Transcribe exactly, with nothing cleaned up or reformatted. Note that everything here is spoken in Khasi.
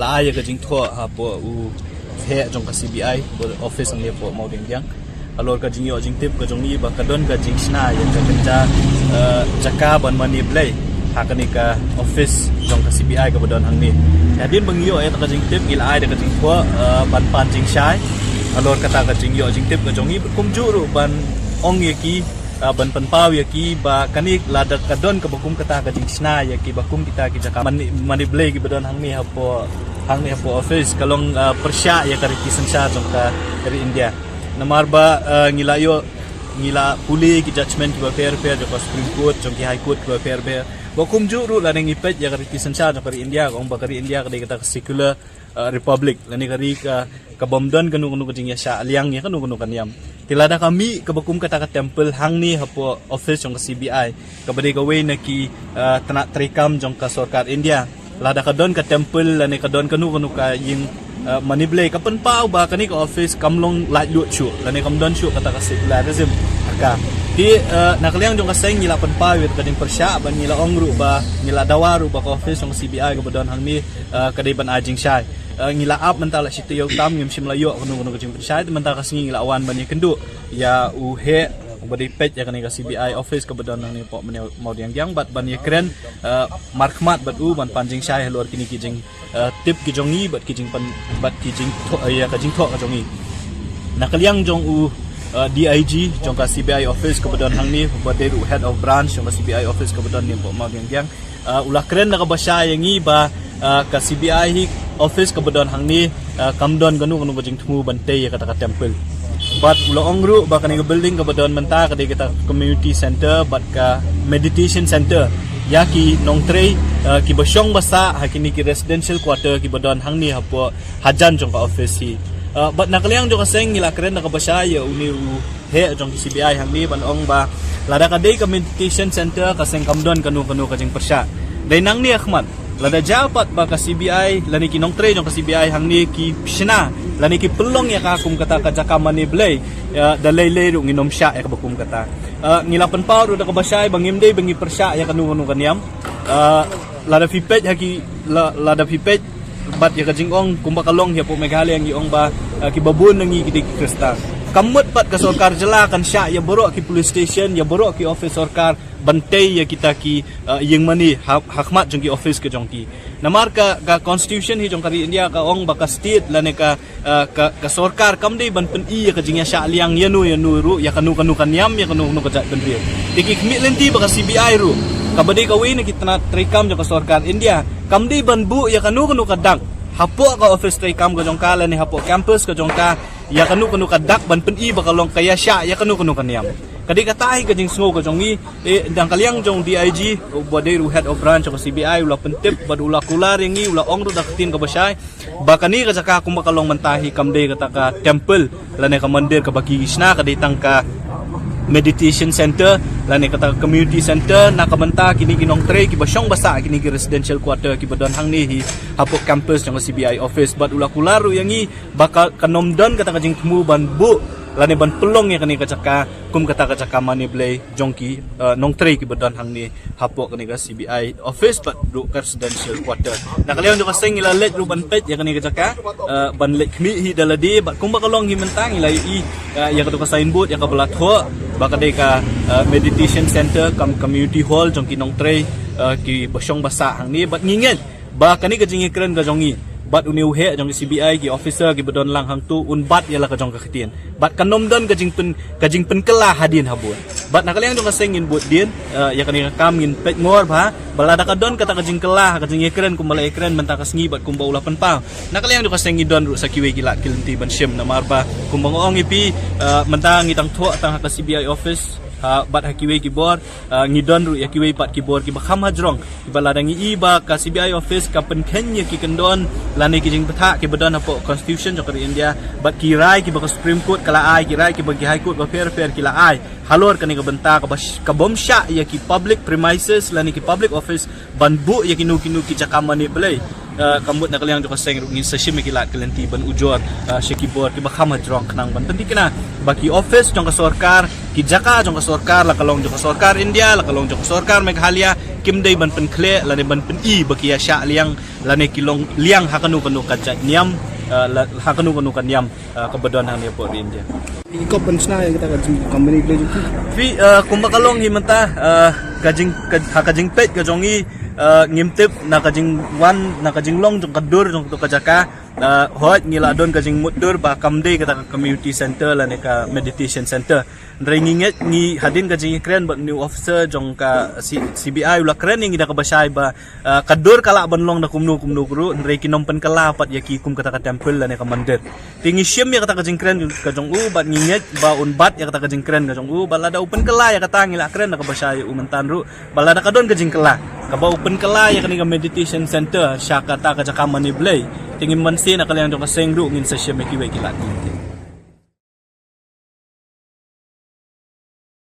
la ai ïa ka jingthoh hapoh u heh jong ka C B I office hangne hapoh Mawdiangdiang. Halor ka jingïoh jingtip ka jong ngi ba ka don ka jingshna ïa ka kynja, eh, jaka ban mane blei ha kane ka office jong ka C B I kaba don hangne. Hadien ba ngi ïoh ïa ka jingtip ngi la ai da ka jingthoh, eh, ban pan jingshai halor kata ka jingïoh jingtip ka jong ngi, kumjuh ruh ban ong ïa ki, ah, ban pynpaw ïa ki ba kane lada ka don kaba kum kata ka jingshna ïa kiba kum kita ki jaka mane, mane blei kiba don hangne hapoh, hangne hapoh office ka long, ah, pyrshah ïa ka riti synshar jong ka ri India. Namar ba, ah, ngi la ïoh, ngi la pule ki judgment kiba pher pher jong ka Supreme Court, jong ki High Court kiba pher pher. Ba kumjuh ruh lada ngi peit ïa ka riti synshar jong ka ri India ka ong ba ka ri India ka dei kata ka secular, uh, republic, lane ka ri ka, ka bym don kano kano ka jingïashah liang ïa kano kano ka niam. Te lada ka mih kaba kum kata ka temple hangne hapoh office jong ka C B I, kaba dei kawei na ki, uh, tnat treikam jong ka sorkar India. Lada ka don ka temple lane ka don kano kano ka ïing, uh, mane blei, ka pynpaw ba kane ka office kam long laitluid shuh lane kam don shuh kata ka secularism ha ka. Te, uh, na ka liang jong ka seng ngi la pynpaw ïa ka jingpyrshah ba ngi la ong ruh ba ngi la dawa ruh ba ka office jong ka C B I kaba don hangne, uh, ka dei ban ai jingshai. Uh, ngi la ap mynta la shi taïew tam ngim shym la ïoh kano kano ka jingpynshai, te mynta ka sngi ngi la wan ban ïakynduh ïa u heh uba dei peit ïa kane ka C B I office kaba don hangne hapoh Mawdiangdiang bad ban ïakren, uh, markhmat bad u ban pan jingshai halor kine ki jing, uh, tip ki jong ngi bad ki jingpan, bad ki jingthoh, uh, ïa ka jingthoh ka jong ngi. Na ka liang jong u, uh, D I G jong ka C B I office kaba don hangne, uba dei ruh head of branch jong ka C B I office kaba don hangne hapoh Mawdiangdiang, uh, u la kren da kaba shai ïa ngi ba, uh, ka C B I hi office kaba don hangne, uh, kam don kano kano ka jingthmu ban tei ïa kata ka temple. Bad u la ong ruh ba kane ka building kaba don mynta ka dei kata ka community center bad ka meditation center ïa ki nongtrei, uh, kiba shong ba sah ha kine ki residential quarter kiba don hangne hapoh hajan jong ka office hi. Uh, bad na ka liang jong ka seng ngi la kren da kaba shai ïa une u heh jong ki C B I hangne ban ong ba lada ka dei ka meditation center ka seng kam don kano kano ka jingpyrshah. Dei nangne ha khmat lada jia pat ba ka C B I lane ki nongtrei jong ka C B I hangne ki shna lane ki pynlong ïa ka kum kata ka jaka mane blei, uh, da lei lei ruh ngin ym shah ïa kaba kum kata. Uh, ngi la pynpaw ruh da kaba shai ba ngim dei ba ngi pyrshah ïa kano kano ka niam. Uh, lada phi peit ha ki, la, lada phi peit bad ïa ka jingong kumba ka long hi hapoh Meghalaya ngi ong ba, uh, kiba bun na ngi ki dei ki Khristan. Kam mut pat ka sorkar jylla kan shah ïa baroh ki police station, ïa baroh ki office sorkar ban tei ïa kita ki, uh, ïing mane ha, ha khmat jong ki office ka jong ki. Namar ka, ka constitution hi jong ka ri India ka ong ba ka state lane ka, uh, ka, ka sorkar kam dei ban pyni ïa ka jingïashah liang ïano ïano ruh, ïa kano kano ka niam, ïa kano kano ka jaitbynriew. Te ki khmih lynti ba ka C B I ruh kaba dei kawei na ki tnat treikam jong ka sorkar India kam dei ban buh ïa kano kano ka dak hapoh ka office treikam ka jong ka lane hapoh campus ka jong ka, ïa kano kano ka dak ban pyni ba ka long ka ïashah ïa kano kano ka niam. Ka dei kata hi ka jingsngew ka jong ngi. Eh, na ka liang jong D I G uba dei ruh head of branch jong ka C B I u la pyntip bad u la kular ïa ngi, u la ong ruh da ka ktien kaba shai ba kane ka jaka kumba ka long mynta hi kam dei kata ka temple lane ka mandir kaba ki shna, ka dei tang ka meditation center lane kata ka community center na ka bynta kine ki nongtrei kiba shong ba sah kine ki residential quarter kiba don hangne hi hapoh campus jong ka C B I office. Bad u la kular ruh ïa ngi ba ka, kan ym don kata ka jingthmu ban buh lane ban pynlong ïa kane ka jaka kum kata ka jaka mane blei jong ki, uh, nongtrei kiba don hangne hapoh kane ka C B I office bad ruh ka residential quarter. Na ka liang jong ka seng ngi la leit ruh ban peit ïa kane ka jaka, uh, ban leit khmih hi da lade bad kumba ka long hi mynta ngi la ïohi, uh, ïa kato ka signboard ïa kaba la thoh ba ka dei ka, uh, meditation center cum community hall jong ki nongtrei, uh, kiba shong ba sah hangne bad ngi ngeit ba kane ka jingïakren ka jong ngi bad une u heh jong ka C B I, ki officer kiba don lang hangto un bat ïa la ka jong ka ktien. Bad kan ym don ka jingpyn, ka jingpynkylla hadien habud. Bad na ka liang jong ka seng ngin bud dien, eh, ïa kane ka kam ngin peit ngor bha ba lada ka don kata ka jingkylla ha ka jingïakren kumba la ïakren mynta ka sngi bad kumba u la pynpaw. Na ka liang jong ka seng ngi don ruh sa kiwei ki lad ki lynti ban shim namar ba kumba nga ong ïa phi, eh, mynta ngi dang thoh tang ha ka C B I office, ha, bad ha kiwei ki bor, eh, ngi don ruh ïa kiwei pat ki bor kiba kham hajrong. Ba lada ngi i ba ka C B I office ka pynkheiñ ïa ki kyndon lane ki jingbthah kiba don hapoh constitution jong ka ri India bad ki rai kiba ka Supreme Court ka la ai, ki rai kiba ki High Court bapher bapher ki la ai halor kane ka bynta kaba sh-, ka bym shah ïa ki public premises lane ki public office ban buh ïa kino kino ki jaka mane blei. Eh, ka mut na ka liang jong ka seng ruh ngin sa shim ïa ki lad ki lynti ban ujor, eh, sha ki bor kiba kham hajrong khnang ban pynthikna ba ki office jong ka sorkar, ki jaka jong ka sorkar, la ka long jong ka sorkar India, la ka long jong ka sorkar Meghalaya, kim dei ban pynkhleh lane ban pyni ba ki ïa shah liang lane ki long liang ha kano kano ka jait niam, eh, la, ha kano kano ka niam, eh, kaba don hangne hapoh ri India. Phi kop ban shna ïa kata ka jing company Blei jong phi? Phi, eh, kumba ka long hi mynta, eh, ka jing, ka, ha ka jingpeit ka jong ngi, eh, ngim tip na ka jingwan, na ka jinglong jong ka dur jong kato ka jaka. Eh, hooid ngi la don ka jingmutdur ba kam dei kata ka community center lane ka meditation center. Hynrei ngi ngeit, ngi hadien ka jingïakren bad u officer jong ka C-, C B I u la kren ïa ngi da kaba shai ba, eh, ka dur ka lah ban long da kumno kumno ruh, hynrei kin ym pynkylla pat ïa ki kum kata ka temple lane ka mandir. Te ngi shim ïa kata ka jingkren ka jong u bad ngi ngeit ba un bat ïa kata ka jingkren ka jong u, bad lada u pynkylla ïa kata ngi la kren da kaba shai ïa u mynta ruh, bad lada ka don ka jingkylla kaba u pynkylla ïa kane ka meditation center sha kata ka jaka mane Blei, te ngin mynta na ka liang jong ka seng ruh ngin sa shim ïa kiwei ki lad ki.